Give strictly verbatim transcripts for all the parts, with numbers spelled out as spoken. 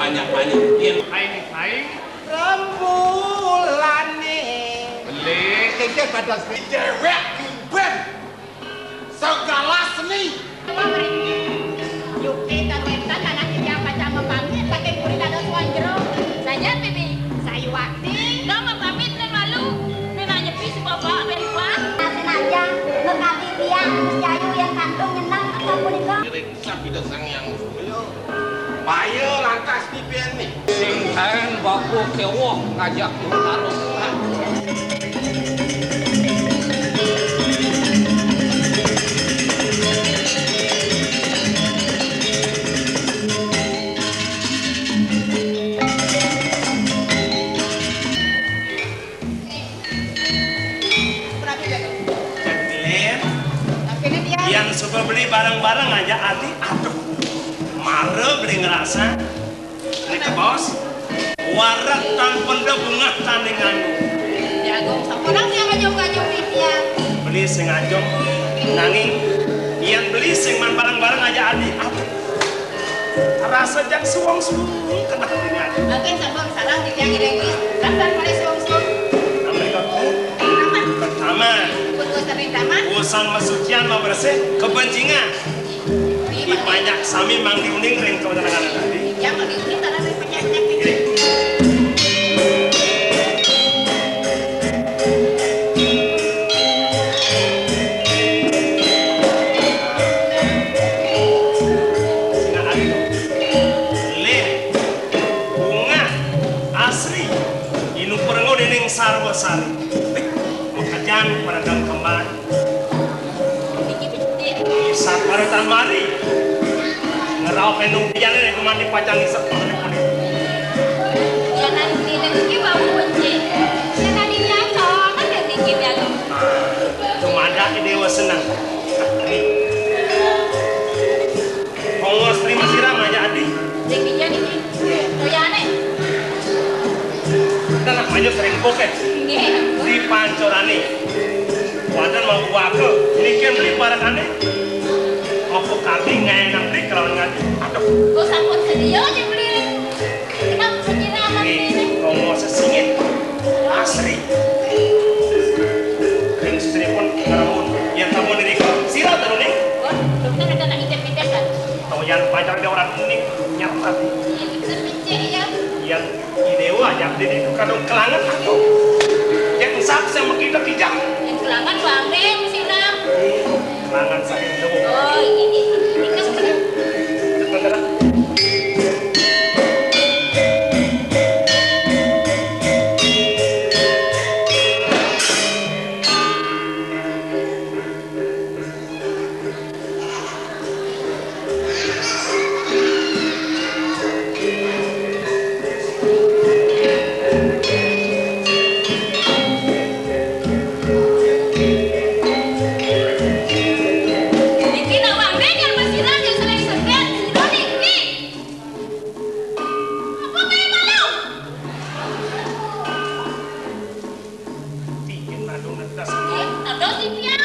Banyak-banyak. Yén aing, aing. Rembulané. Beli. Kéké pada déwék, ben. Segala seni. Yukti karuétan anak titiang pacang mapamit, saking puri dados wong jero. Saja, Bibi. Sayuwakti. Dong mapamit nén malu. Nén nyepi si Bapak, Bibi. Nah, senajan makabi tiang, Gus Jayu yang kantong nyenang, kata punika. Ngiring sabda Sang Hyang Surya. Payu lantas dipéni. Sing kaén bapa kéweh ngajak taruh. Cék Lén. Yén suba beli bareng-bareng aja ati, aduh. Mara beli ngerasa. Nika, Bos. Wareg tan penda bungah tan ning anu. Ya, Agung, sampunang tiang ngajum-ngajum titiang. Beli sing ngajum, nanging yén beli sing man bareng-bareng aja ati, aduh. Rasa jak suwung-suwung keneh ning anu. Mangkin sampun sareng titiang ngiring bis, kan tan malih suwung-suwung. Amrih kok. Taman. Taman. Pun urusan ring taman. Urusan masucian, mabresih, kebencingan. Dipanjak sami mangdi uning ring kawenangan tadi. Ya, mangdi uning tanah ring penyakit. Nggih. Sing ari to. Lih, bungah, asri, inuprengga déning sarwa sari. Wih, makajan paradang kembang. Niki becik. Isap parutan mari. Ngeraup enung pian nek mandi pacang isep mandi kulit. Jangan niki bau becik. Jangan niki cocok kan niki dalam. Cuma ada di Dewa senang. Kongos terima siram aja adi. Niki niki. Toyane. Kita nak maju sering kokek. Nggih. Di pancorane. Wadan mau buaka. Niki beli parakane. Mau kami ngaenang beli kelawan ngati. Aduh. Kok sampun sedia aja beli. Kenapa penyiraman ini? Kongos sesingit. Asri. Ring susunipun ngrembun. Yen sampun nirika, sira taruning. Pun, dokter ada nak ngidep-ngidep kan? Toyan pacar dia orang kuning, nyata. Iya, dokter becik ya. Yen idewa aja, dadi kadung kelanget aku. Yen sap sama kita kijang. Yang kelanget wangi, siram. Kelanget saya itu. Oh, ini, ini. Itu bener. Niki nawang dengel masiran yang sering sebet, sira niki. Apa kaya malu? Bikin madung ngegas. Eh, aduh, si Pian.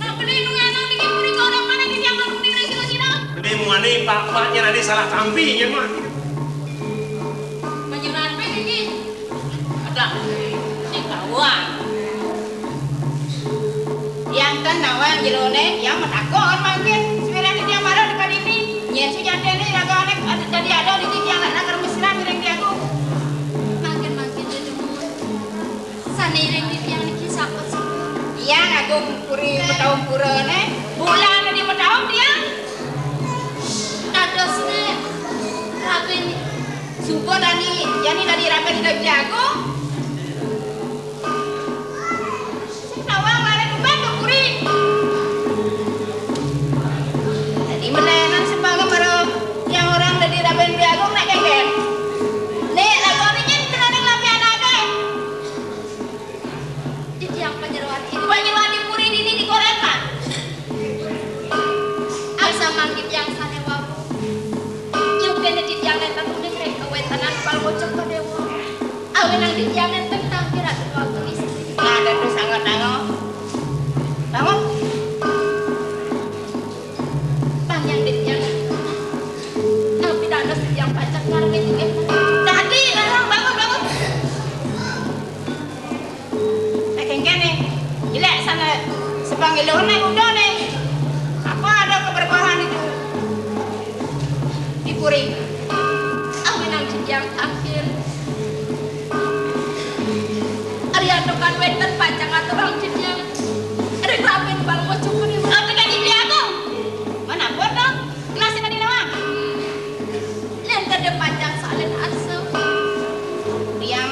Nak beli nu enang niki puri goreng mana niki yang madung ning sira-sira? Beli muani pak-paknya nanti salah tampi, ya, Mak. Panjenengan pe niki. Aduh, sing kawang. Yang ten nawang jerone, yang metakon mangkin. Sebenarnya dia marah dekat ini. Nyen sujatene ragane dadi ada di tiang nak nakar mesiran ring diaku. Mangkin-mangkin dedemut. Sane ring titiang niki sampun sepuh. Iya, ngaku puri petaumpurane, bulan di petaumpur dia. Kadosne rabi suba dani, jani dadi rabi di Dagjagung. Sing nawang lare tumbang ke puri. Dadi menenan sembangem ro yang orang dadi rabi Dagjagung nak kengken. Nek lagu niki tenaning lapian ade. Titiang panyeroan iri. Panyeroan di puri dini digorekan. Asa mangkin tiang sane wau. Yukene titiang nenten uning ring kawéntenan palwocok Padewa. Awinang titiang nenten tangkir atur waktu istri. Nah, ada tuh sangat tango. Tango. Panjang titiang. Napi dados titiang pacang ngarengin Sepangiluné udah nih. Apa ada keberkahan itu di puri? Ah, menang titiang akhir. Ari antuk wénten pacang aturang titiang. Ari rapin bal ngocok di mana? Apa tadi beli aku? Mana buat dong? Gelas ini doang. Yang kedé pacang salin asem. Yang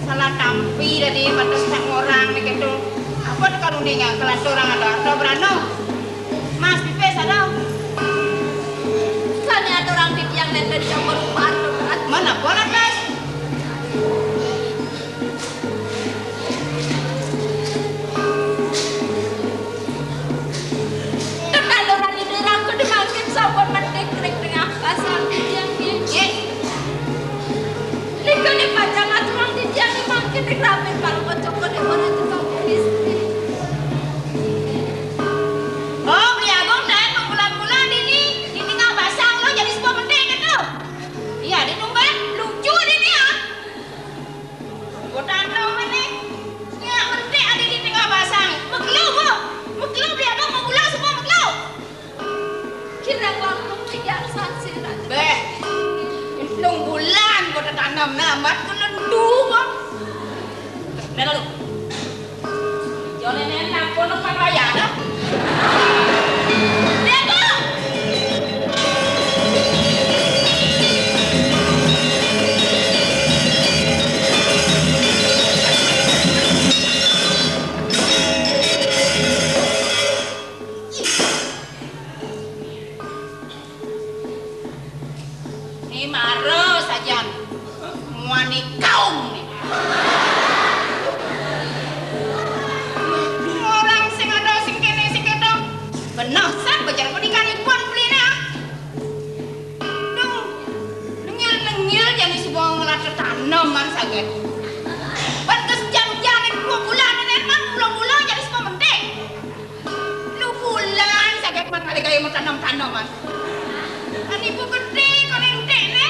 salah tampi tadi batas tak orang nih gitu. Apa tuh kalau nih nggak kelas orang ada atau berano? Mas pipis ada. Kami aturang titiang nénten campur padu. Mana bola tas? Tetanduran ini rangku dimangkin sampun mendek ring tengah pasar titiang nggih. Nggih. Nika ni pacang aturang titiang mangkin ring ramin para kocok di mana itu sampun istri. Oh, Beli Agung dan bulan-bulan ini di tengah basang lo jadi sebuah penting gitu. Iya, di tumben lucu dini ya. Botan lo mana? Ya, mentik ada di tengah basang. Mekelu, Bu. Mekelu, Beli Agung mau pulang semua mekelu. Kirang langkung tiga sasi, Raden. Beh, enam bulan kau tertanam, namat kena dua. Dah lalu. Yo nenen nak kono pan wayah dah. Dego. Ni mara sajan muani kaum ni. Orang sing ada sing kene sing keto. Benah san bajar pendidikan ibuan beli ni ah. Dung, nengil-nengil jani sebuah ngelat tanaman saget. Ban kesejam-jam dua bulan ni man pulang-pulang jani sebuah mentik. Lu bulan saget man ada gaya mau tanam-tanaman. Kan ibu gede kau nentek ni.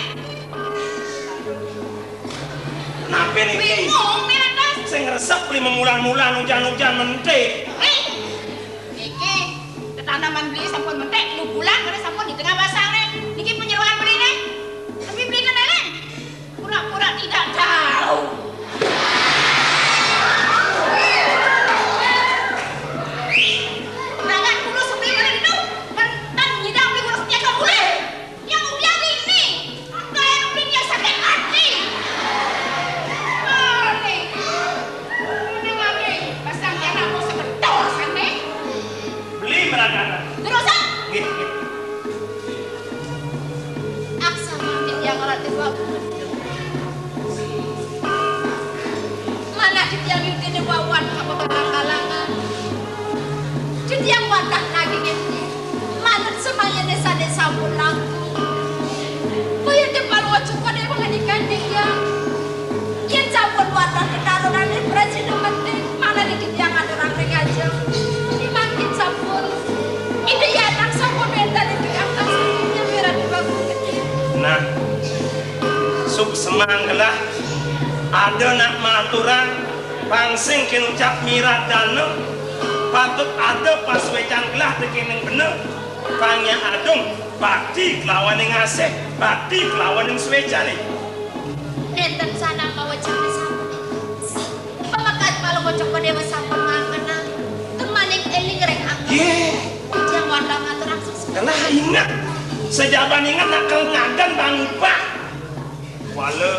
Kenapa ni? Bingung ni lantas. Saya ngeresep beli memulan-mulan hujan-hujan mentik. Eh, niki ketanaman beli sampun mentik, lu bulan mana sampun di tengah basang ni. Niki penyeruan beli ni. Tapi beli kan eleng. Pura-pura tidak tahu. Tangan kulo sepi mana itu? Mentang nyidang di kulo setia kamu deh. Yang udah ini, apa yang bikin sakit hati? Mari, ini mari, pasang jalan mau sebentar sana. Beli meragana. Terus ah? Nggih, nggih. Aksa mangkin yang relatif waktu. Mana titiang yudine wawan apa kalang-kalangan. Titiang wadah naging ini. Manut semayane sane sampun langkung. Kaya timpal wajib pada mengendikan titiang. Yen sampun wadah ketarunane prasida mending, mana di titiang aturang ring ajeng. Mangkin sampun. Ida yatang sampun wenten ing tengah tengah yang wirat dibangun gede. Nah, suk semang gelah ada nak maturang pang sing kinucap mirat dana patut ada pas wecan gelah tekening bener pangnya adung bakti kelawaning asih bakti kelawaning swecane. Nenten sanang mawecane sampun. Pamekat kala kocok dewa sampun ngangkena. Tur maning eling ring angkena. Yeh. Yang wanda ngaturang sesuatu. Nah, inget. Sejaban inget nak kel ngadan bang upah. Wala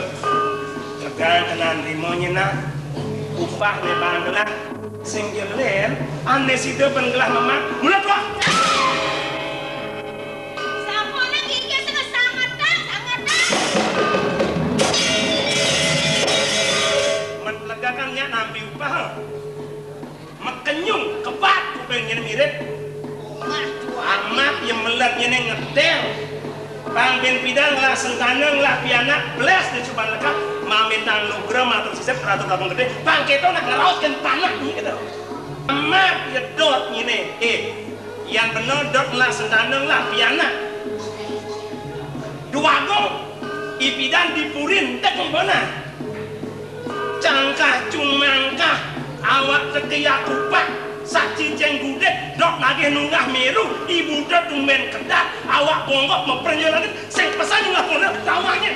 tegal kena nerima nyena upah ne bang gelah. Sing gelen, ane sida ben gelah memak. Mula tua. Sampun nang iki sing sangetan, sangetan. Men legakan nyak nampi upah. Mekenyung kebat kuping nyene mirip. Amat yang melet nyene ngedel. Pang ben pidan lah sentana lah pianak belas di cuban lekap mamintang nugra matur sisip ratu kampung gede. Pang keto nak ngerautkan tanah ni gitu. Amat yedot nyene. Eh, Yan bener dot ngelah sentana ngelah pianak. Duagung ipidan dipurin tek mbona. Cangkah cumangkah awak teke yakupak sak Nunggah miru, ibu da tumben kedah, awak bonggok mepren yo langit, sing pesan nunggah puna, tawangnya.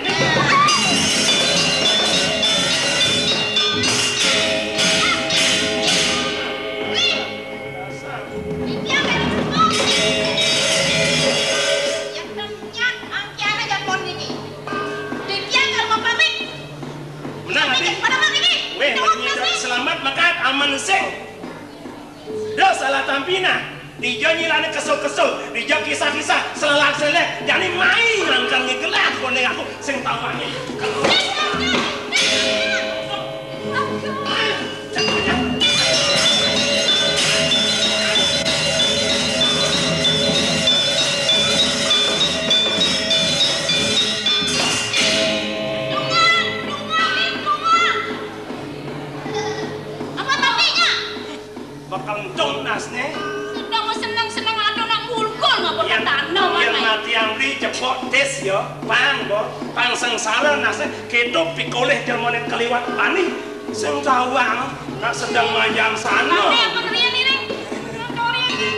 Yang ternyak, angkian aja pon niki. Dipian kalau mau pamit. Menang, Adi. Pada pamit niki. Weh, selamat makan, aman sing. Dah salah tampi nah. Dija nyilane kesul-kesul, dija kisah-kisah, selelat-selelat. Jani mai ngangkang ngegelah koneng aku sing tawani. Apa tapinya? Bakal encong nasne. Sedang seneng-seneng ada nak mulkul ngapa yen, ketanam yen aneh. Mati amri jebok tis ya, pang bo, pang sengsara nasne, keto pikolih jelmane keliwat bani. Sing tawang nak sedang manjang sana. Aneh apa riyen ini? Apa riyen ini?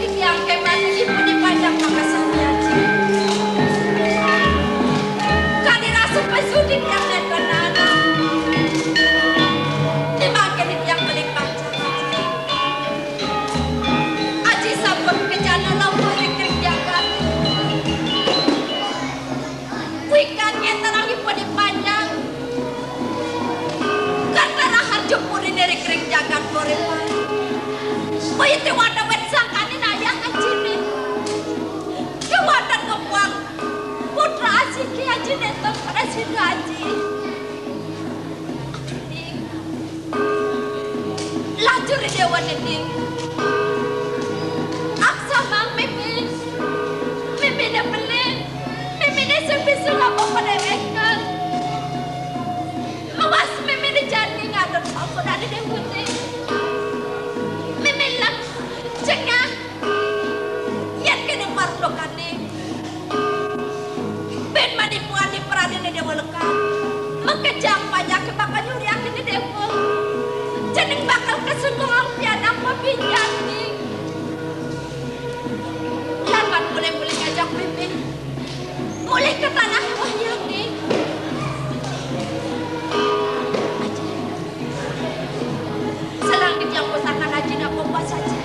Iki angke mati ibu di panjang makasane aji. Kadi rasa pesudi yang nen benana. Di makin yang paling panjang aji. Aji sampun kejana lampah ring jagat. Kuwi kan ngeterang ipun panjang. Karta raharja purine ring jagat Puriman. Kaya tiwada wit sangkane nayah ajine. Tiwada ngepuang putra asiki ajine to prasida aji. Lajur Dewa Dening. Aksa mang mimi. Mimine beli. Mimine sing bisa ngapa padewekan. Awas mimine jani ngadep apa dadi Dewa Dening. Mimi lek jengah. Yen kene parlokane. Ben manipuan di pradene Dewa Lekah. Makejang panyake bakal nyuriake Dewa. Jeneng bakal kesungguh pianak pepinjani. Lawan boleh-boleh ngajak mimi. Mulih ke tanah wahyane. Selang di tiang pusaka rajin apa puas aja.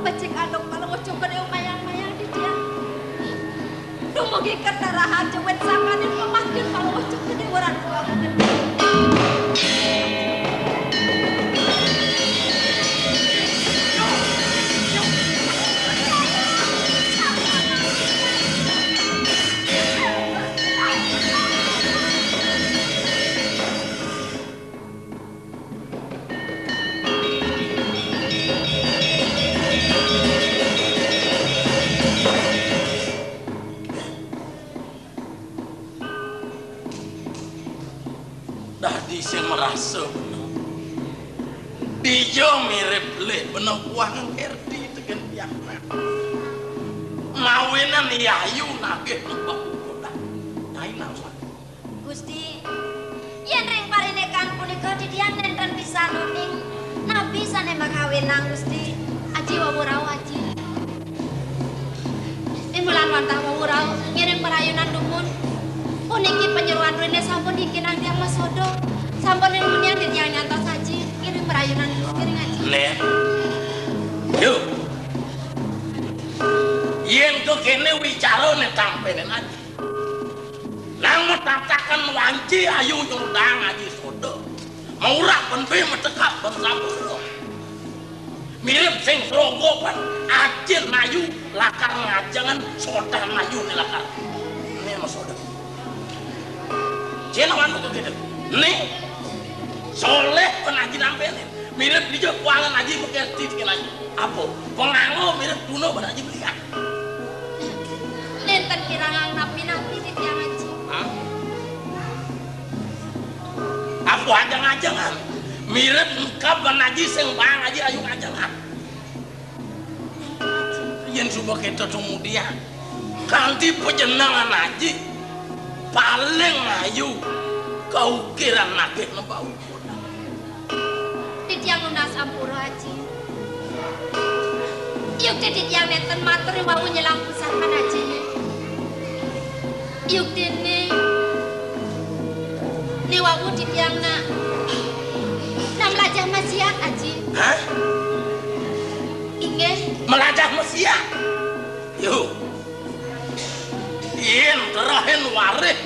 Becik adong malah ngocok kene mayang-mayang di tiang. Dumugi kerta raharja wit sangkaning pemahkir malah ngocok kene ora duwang. Asa bener. Dija mirip lih bener kuangan Kerti tekén pianak. Mawinan Yayu nagih nembak ukudan. Kaina, Wan. Gusti, yén ring parindikan punika titiang nénten pisan uning napi sané makawinang, Gusti. Aji wau rauh, Aji. Ing wulan wantah wau rauh, ngiring marayunan dumun. Puniki panyeroan druéné sampun ningkinang tiang masoda. Sampun ring munian titiang nyantos Aji, ngiring marayunan dumun, ngiring Aji. Né. Yuk. Yén kékéné wicarané tampénin Aji. Nang matataken wanci ayu nyudaang Aji soda. Maurak ben bé matekap ben sampura. Mirip sing srogopan ajin ayu lakar ngajengan sodan ayu né lakar. Né masoda. Cén wan kéto. Né soléh pén Aji nampénin. Mirip dija kuangan Aji makesti tekén Aji. Apa? Panganga mirip tuna pén Aji beliak. Nénten kirangan napi-napi titiang Aji. Hah? Apa ajeng-ajengan? Mirip engkab pén Aji sing baang Aji ayu ngajengan. Yén suba kéto tumudian, kanti pajenengan Aji paling ayu kaukiran nagih nembau. Titiang nunas ampura, Aji. Yukti titiang nénten matur ri wau nyelang pusaka Ajiné. Yuktiné, né wau titiang nak, nak mlajah masiat, Aji. Hah? Inggih. Mlajah masiat? Yuh. Yén terehin warih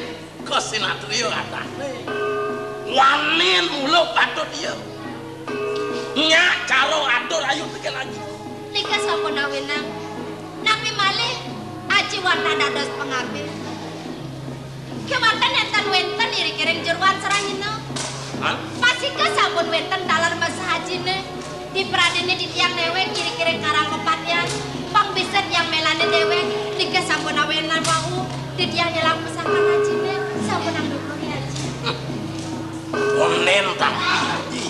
ka sinatria adané. Wanin mula patut ia. Nyak cara atur ayu tekén Aji. Nika sampun awinang. Napi malih Aji wantah dados pangabih? Kéwanten nénten wénten iri-kiring jeroan Serahina. Hah? Pasika sampun wénten taler mesah Ajiné. Dipradéné titiang néwék iri-kiring Karang Pepatihan. Pang bisa tiang mélané déwék, nika sampun awinang wau. Titiang nyelang pusaka Ajiné, sampun ang dukung Aji. Onen tah Aji.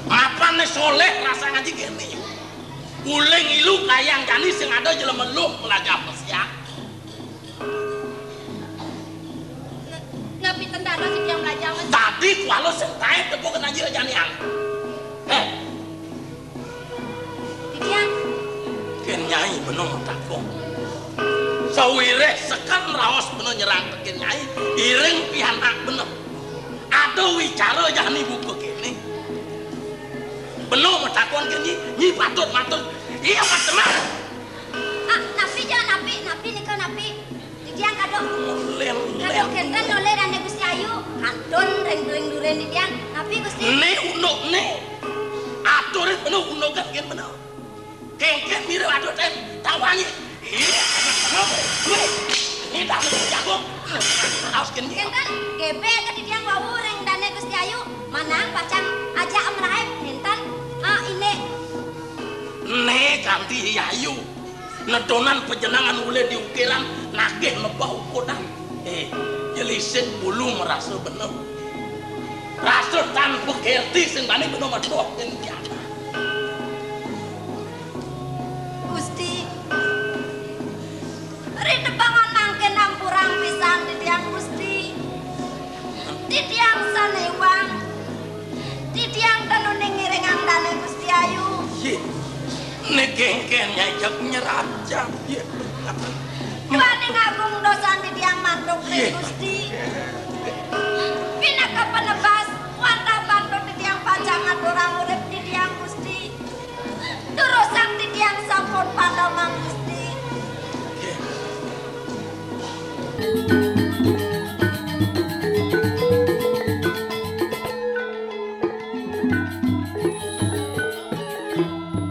Mapan né soléh rasa ngaji kéné. Uling ilu kayang jani sing ada jelema luh mlajah masiat. Napi ten dados titiang mlajah masiat? Tadi kuala sing taé tepuk kena jira janian. Héh. Titiang. Kén Nyai bena matakon. Sawiréh seken raos bena nyerang tekén Nyai, iring pianak bena. Ada wicara jani buka kéné. Bena matakon kén Nyi, Nyi patut matur. Iya, Mas Teman. Ah, napi ja, napi, napi nika, napi? Titiang kado. Lén, kado lén. Kénten nolih dané Gusti Ayu. Kantun ring during duren titiang. Napi Gusti? Né unduk né. Aturin bena unduk kan kén bena. Kéngkén mirip aduh ten. Tawangi. Iya. Wéh. Ini tak jagung. Raos kén dia. Kénten, gébé ka titiang wau ring dané Gusti Ayu. Manang pacang ajak mraib nénten. Ah, ini. Né kanti Ayu. Nedonan pajenengan ulih diukiran nagih nebah ukudan. Eh, jelisin bulu merasa bener. Rasa tanpa kerti sing bani bener medoh yen jana. Gusti, ri tebangan mangkin ampurang pisan titiang Gusti. Titiang sané iwang. Titiang ten uning ngiringang dané Gusti Ayu. Yé, né kéngkén nyai jak nyerajang, yé. Duaning agung dosan titiang mantuk ring Gusti. Pinaka penebas, wantah pantun titiang pacang ngaturang